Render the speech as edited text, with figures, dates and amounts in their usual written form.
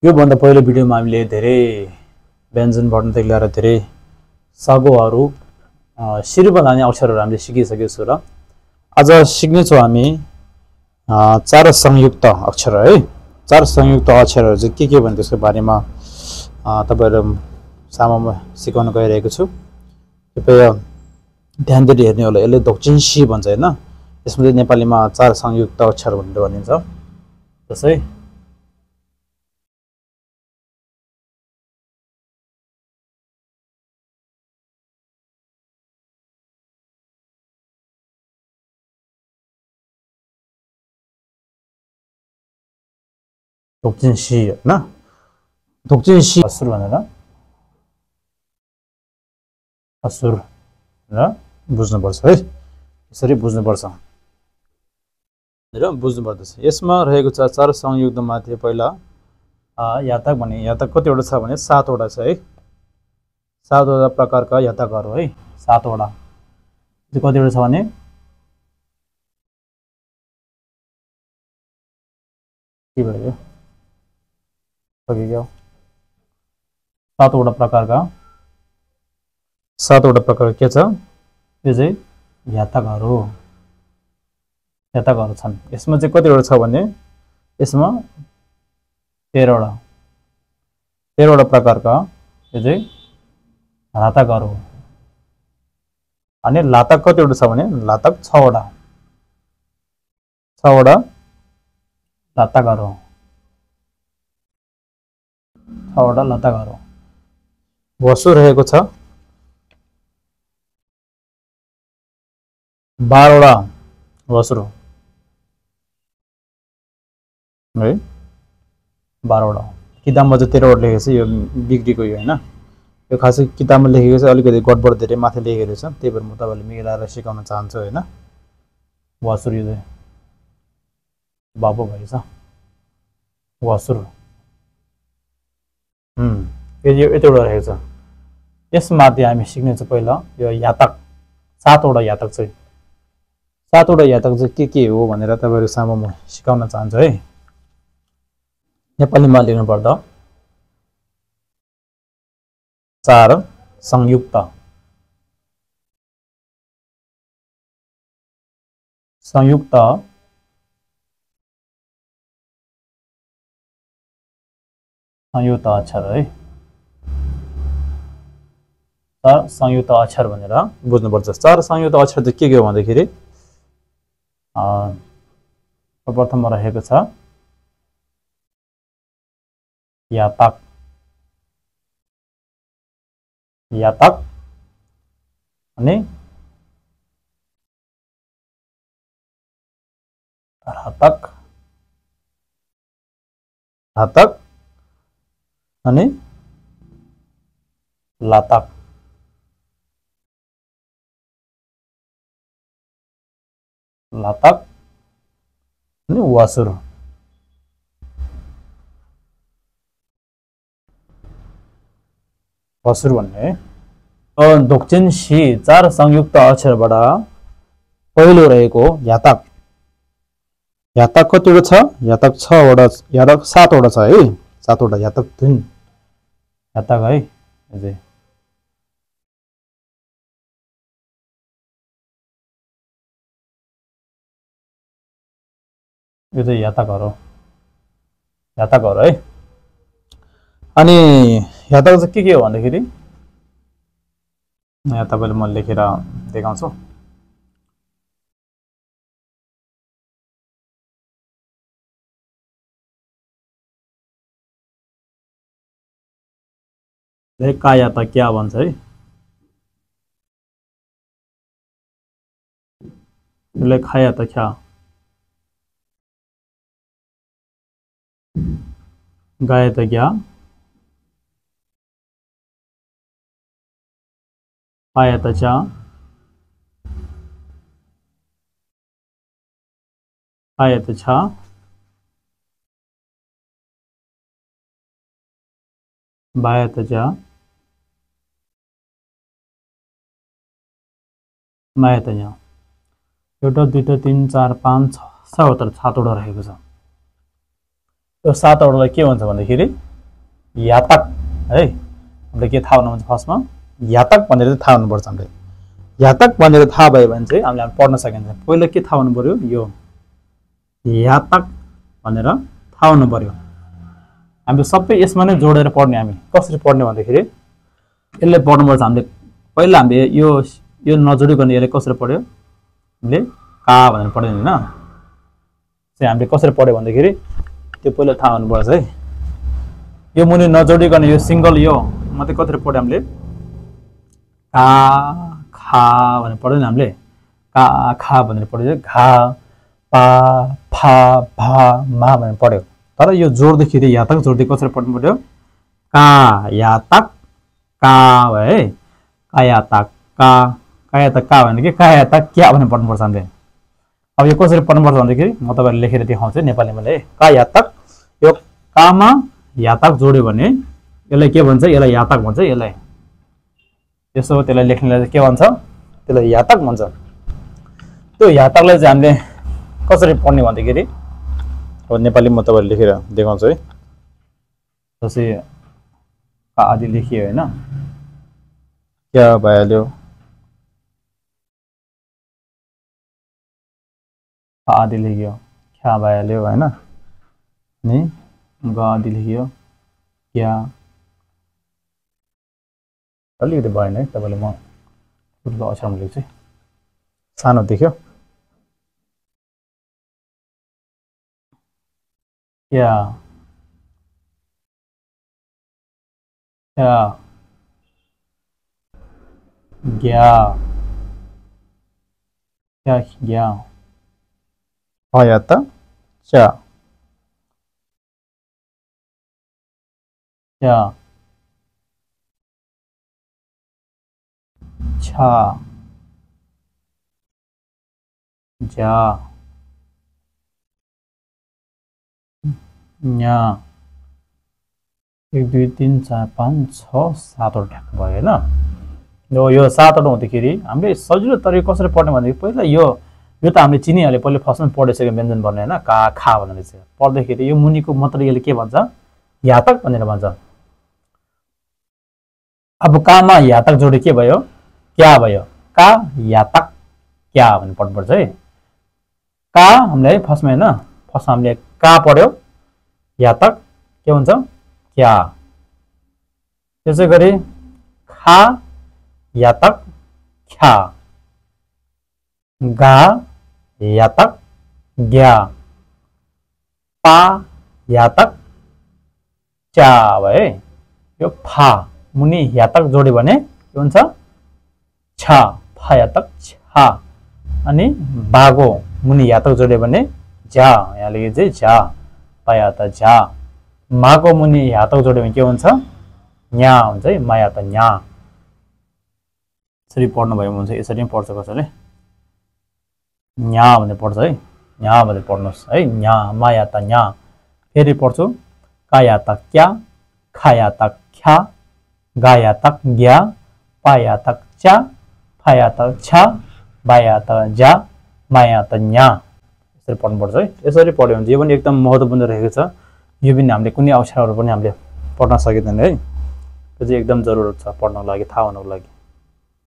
यो भन्दा पहिलो भिडियोमा हामीले धेरै व्यञ्जन वर्णदेखि लिएर धेरै सगोहरू शिरबनाउने अक्षरहरू हामीले सिकिसकेको छु र आज सिक्ने छौं हामी चार संयुक्त अक्षर है। चार संयुक्त अक्षरहरू चाहिँ के भन्ने त्यसको बारेमा तपाईहरु साममा सिकाउन गइरहेको छु। कृपया ध्यान दिएर हेर्नु होला। यसले दक्षिण सी भन्छ हैन। यसमा चाहिँ नेपालीमा चार संयुक्त अक्षर भनेर भनिन्छ। जस्तै दक्षिण सी हैन। दक्षिण सी असुर भनेर असुर र बुझ्नुपर्छ है। यसरी बुझ्नुपर्छ र बुझ्नुपर्छ। यसमा रहेको छ चार संयुक्त मध्ये पहिला यातक भने यातक कतिवटा छ भने 7 वटा छ है। 7 वटा प्रकारका यातकहरू है। 7 वटा चाहिँ कतिवटा छ भने के भयो 7 वटा प्रकारका 7 वटा प्रकार के छ यो चाहिँ यातकहरू छन्। यसमा चाहिँ कतिवटा छ भने यसमा 13 वटा प्रकारका यो चाहिँ लातकहरू। अनि लातक कतिवटा छ भने लातक 6 वटा लातकहरू 6 वटा लातकहरू। वसु रहेको छ 12 वटा वसु है। 12 वटा किताबमा चाहिँ 13 वटा लेखेको छ। यो बिग्रीको यो हैन। यो खासै किताबमा लेखेको छ अलिकति गडबड धेरै माथि लेखेको छ। त्यही भएर म तपाईहरुले मिलाएर सिकाउन चाहन्छु हैन। वसु यो चाहिँ बाबु भएछ वसु यो यतिवटा रहेको छ। यसमध्ये हामी सिक्ने चाहिँ पहिला यो यातक 7 वटा यातक चाहिँ 7 वटा यातक चाहिँ के हो भनेर तपाईहरु सामु म सिकाउन चाहन्छु है। नेपालीमा लेख्नु पर्दा चार संयुक्त अक्षर है। चार संयुक्त अक्षर भनेर बुझ्नुपर्छ। चार संयुक्त अक्षर चाहिँ के हो भन्दाखेरि प्रथममा रहेको छ यातक अनि रातक अनि लातक। अनि वसुर। वसुर भन्ने दक्षिण सी चार संयुक्त अक्षरबाट पहिलो रहेको यातक। यातक कतिवटा छ? यातक 6 वटा यातक 7 वटा छ है। 7 वटा यातक धुन यातक है। यो चाहिँ यातकहरू है। अनि यातक चाहिँ के हो भन्दाखेरि यहाँ तपाईले म लेखेर देखाउँछु। काया त क्या भन्छ है। यसले खाया त क्या गाया त क्या पाया त चा पाया त छा बाया त जा माया त यहाँ। एउटा दुईटा 3 4 5 6 7 वटा रहेको छ। यो 7 वटालाई के भन्छ भन्दाखेरि यातक है हामीले के थाहा हुनुहुन्छ फर्स्टमा यातक भनेर थाहा हुनुपर्छ हामीले यातक भनेर थाहा भयो भने चाहिँ हामीले पढ्न सकिन्छ पहिला के थाहा हुनु पर्यो यो यातक भनेर थाहा हुनु पर्यो हामीले सबै यसमा नै जोडेर पढ्ने हामी कसरी पढ्ने भन्दाखेरि यसले पढ्नुपर्छ हामीले पहिला हामीले यो नजोडिकन यसले कसरी पढ्यो हामीले का भनेर पढ्यो हैन चाहिँ हामीले कसरी पढ्यो भन्दाखेरि त्यो पहिला थाहा हुनुपर्छ है यो मुनि नजोडिकन यो सिंगल यो मात्रै कसरी पढ्यो हामीले का खा भनेर पढ्यो नि हामीले का खा भनेर पढ्यो घा पा फा भा मा भनेर पढ्यो तर यो जोड्दाखेरि यातक जोड्दै कसरी पढ्नु पर्यो का यातक का है का यातक का का भने के का यातक क्या भनेर पढ्नुपर्छ हामीले अब यो कसरी पढ्नुपर्छ भन्दाखेरि म तपाईहरुलाई लेखेर देखाउँछु नेपालीमा है का यातक यो कामा यातक जोड्यो भने यसलाई के भन्छ यसलाई यातक भन्छ यसलाई यसो त्यसलाई लेख्नेलाई के भन्छ त्यसलाई यातक भन्छ त्यो यातकलाई चाहिँ हामीले कसरी पढ्ने भन्दाखेरि अब नेपालीमा तपाईहरुले लेखेर देखाउँछु है जस्तै का आदि लेखियो हैन क्या भइहाल्यो आदि लेखियो क्या भइहाल्यो हैन अनि ग आदि लेखियो क्या अलिकति भएन है तपाईले म ठुलो अक्षरमा लेख्छु सानो देख्यो क्या क्या गया क्या गया यातक चा क्या छा जा न्या 1 2 3 4 5 6 7 वटा ठ्याक्क भयो हैन यो 7 वटा हुँदाखेरि हामीले सजिलो तरिका कसरी पढ्ने भन्दाखेरि पहिला यो त हामीले चिनिहाल्यो पहिला फर्स्टमा पढिसक्यो व्यञ्जन भन्ने हैन का खा भनेर चाहिँ पढ्दाखेरि यो मुनिको मात्र यसले के भन्छ यातक भनेर भन्छ अब कामा यातक जोडे के भयो क्या भयो का यातक क्या भन्ने पढ्नुपर्छ है का हामीले फर्स्टमा हैन फर्स्ट हामीले का पढ्यो यातक के हुन्छ क्या त्यसैगरी खा यातक ख्या गा यातक ग्या पा यातक चा भए यो फा मुनि यातक जोड्यो भने के हुन्छ छा फा यातक छा अनि बागो मुनि यातक जोड्यो भने झा यहाँ लेखे चाहिँ झा पाया त झा माको मुनि यातक जोड्यो भने के हुन्छ न्या हुन्छ है माया त न्या यसरी पढ्नु भयो हुन्छ यसरी पनि पढ्छ कसैले न्या भनेर पढ्छ है न्या भनेर पढ्नुहोस् है न्या माया त न्या फेरि पढ्छु काया त क्या खाया त ख्या गाया तक ग्या पाया तक चा फाया तक छा बाया त जा माया त न्या यसरी पढ्नुपर्छ है यसरी पढ्यो भने यो पनि एकदम महत्त्वपूर्ण रहेको छ यो पनि हामीले कुनै अक्षरहरू पनि हामीले पढ्न सकिदैन है त्यो चाहिँ एकदम जरुरत छ पढ्नको लागि थाहा हुनको लागि